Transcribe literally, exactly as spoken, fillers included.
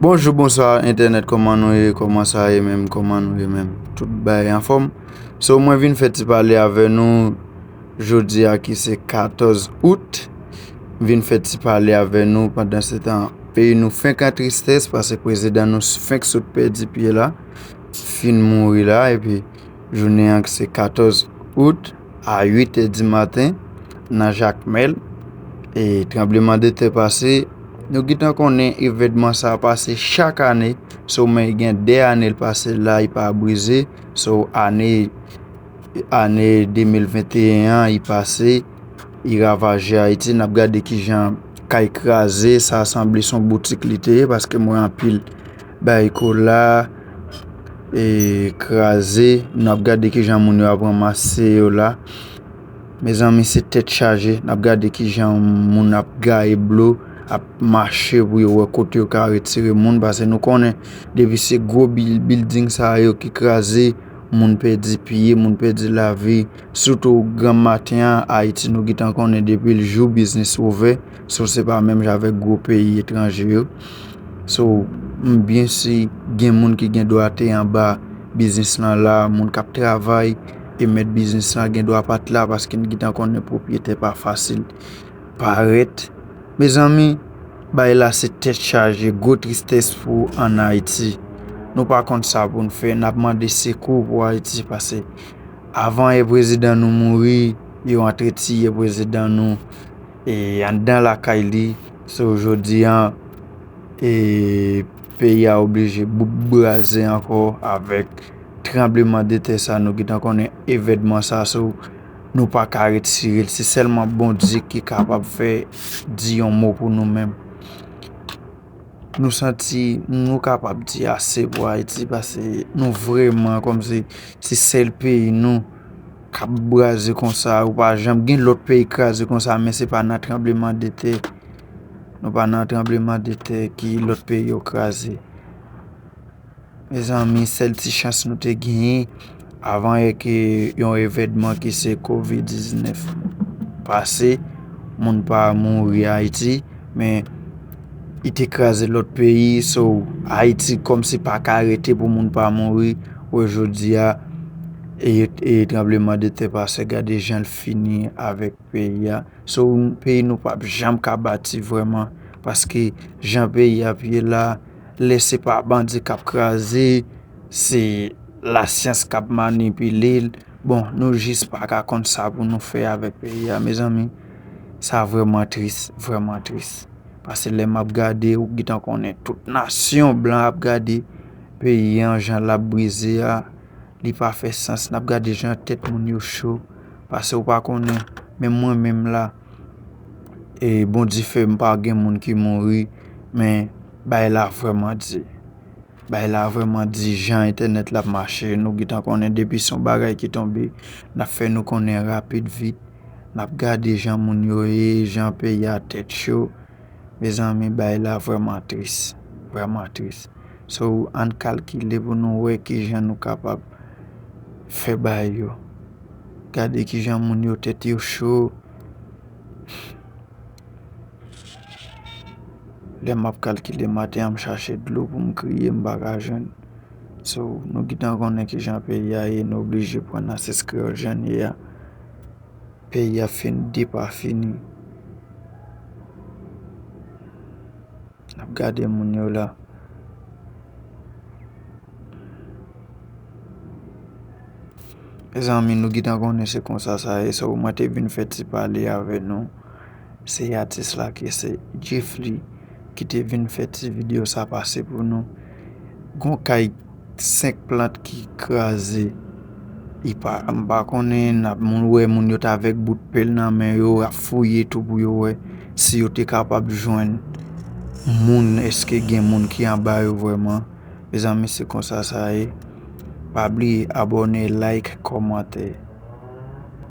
Bonjou, bonswa entènèt, kòman nou ye, kòman sa ye menm, kòman nou ye menm? Tout bagay anfòm. So, mwen vin fè ti pale avè nou jodi a ki se katòz out. Vin fè ti pale avè nou pandan se tan peyi nou fenk an tristès paske prezidan nou fenk sot pèdi pye la, fin mouri la, epi jounen an ki se katòz out a uit è di maten nan Jakmèl, e tranbleman de tè pase. Nou gentan konnen evènman sa a pase chak ane. So, men gen de ane l pase la, li pa brize. So, ane, ane de mil venteyen an, li pase, li ravaje Ayiti. N ap gade kijan kay kraze, sa sanble se yon boutik li te ye, paske m wè anpil bagay kola, e kraze. N ap gade kijan moun yo ap ranmase yo la. Mezanmi, se tèt chaje. N ap gade kijan moun ap gaye blo, ap mache pou yo wè kote yo ka retire moun, paske nou konnen depi se gwo bil-, bilding sa yo ki kraze, moun pèdi pye, moun pèdi lavi. Sitou granm maten an, Ayiti, nou gentan konnen depi l jou biznis ouvè, so se pa menm jan avèk gwo peyi etranje yo. So, m byen si gen moun ki gen dwa te anba biznis lan la, moun k ap travay, e mèt biznis lan gen dwa pa t la, paske n gentan konnen pwopyetè pa fasil parèt. Mezanmi, bagay la se tèt chaje, gwo tristès pou ann Ayiti. Nou pa konn sa pou n fè, n ap mande sekou pou Ayiti, paske avan yè prezidan nou mouri, yo antre tiye prezidan nou, e anndan lakay li. So, jodi an, e peyi a oblije bou-, braze ankò avèk tranbleman de tè sa. Nou gentan konnen evènman sa, so, nou pa ka retire l. Se sèlman Bondye ki kapab fè, di yon mo pou nou menm. Nou santi nou kapab di ase pou Ayiti, paske nou vrèman kòmsi se sèl peyi nou k ap braze konsa. Ou pa janm gen lòt peyi kraze konsa, men se pa nan tranbleman de tè. Nou pa nan tranbleman de tè ki lòt peyi yo kraze. Mezanmi, sèl ti chans nou te genyen avan yè ke yon evènman ki se kovid diznèf pase, moun pa mouri Ayiti, men li te kraze lòt peyi. So, Ayiti kòmsi pa ka rete pou moun pa mouri. Wè jodi a, e, e tranbleman de tè pase, gade jan l fini avèk peyi a. So, peyi nou p ap janm ka bati vrèman, paske jan peyi ap ye la, lè se pa bandi k ap kraze, se lasyans k ap manipile l. Bon, nou jis pa ka konn sa pou nou fè avèk peyi a, mezanmi. Sa vrèman tris, vrèman tris. Paske lè m ap gade, ou gentan konnen tout nasyon blan ap gade peyi an, jan l ap brize a, li pa fè sans. N ap gade jan tèt moun yo cho, paske ou pa konnen, menm mwen menm la, e Bondye fè m pa gen moun ki mouri, men bagay la vrèman di. Bagay la vrèman di, jan entènèt la ap mache, nou gentan konnen depi se yon bagay ki tonbe, n ap fè nou konnen rapid vit. N ap gade jan moun yo ye, jan peyi a tèt cho. Mezanmi, bagay la vrèman tris, vrèman tris. So, ann kalkile pou nou wè kijan nou kapab fè bagay yo. Gade kijan moun yo tèt yo cho. Lè m ap kalkile maten an, m chache dlo pou m kriye, m pa ka jwenn. So, nou gentan konnen kijan peyi a ye, nou oblije pran nan sens kreyòl jan l ye a. Peyi a fin depafini. N ap gade moun yo la. Mezanmi, nou gentan konnen se konsa sa ye. So, mwen te vin fè ti pale avè nou. Se atis la ki se Jeffly ki te vin fè ti videyo sa pase pou nou. Gon kay senk plant ki kraze. Li pa, m pa konnen, n ap moun wè moun yo t avèk bout pèl nan men yo, ap fouye tou pou yo wè si yo te kapab jwenn moun, èske gen moun ki anba yo vrèman. Mezanmi, se konsa sa ye. Pa bliye abòne, like, kòmante.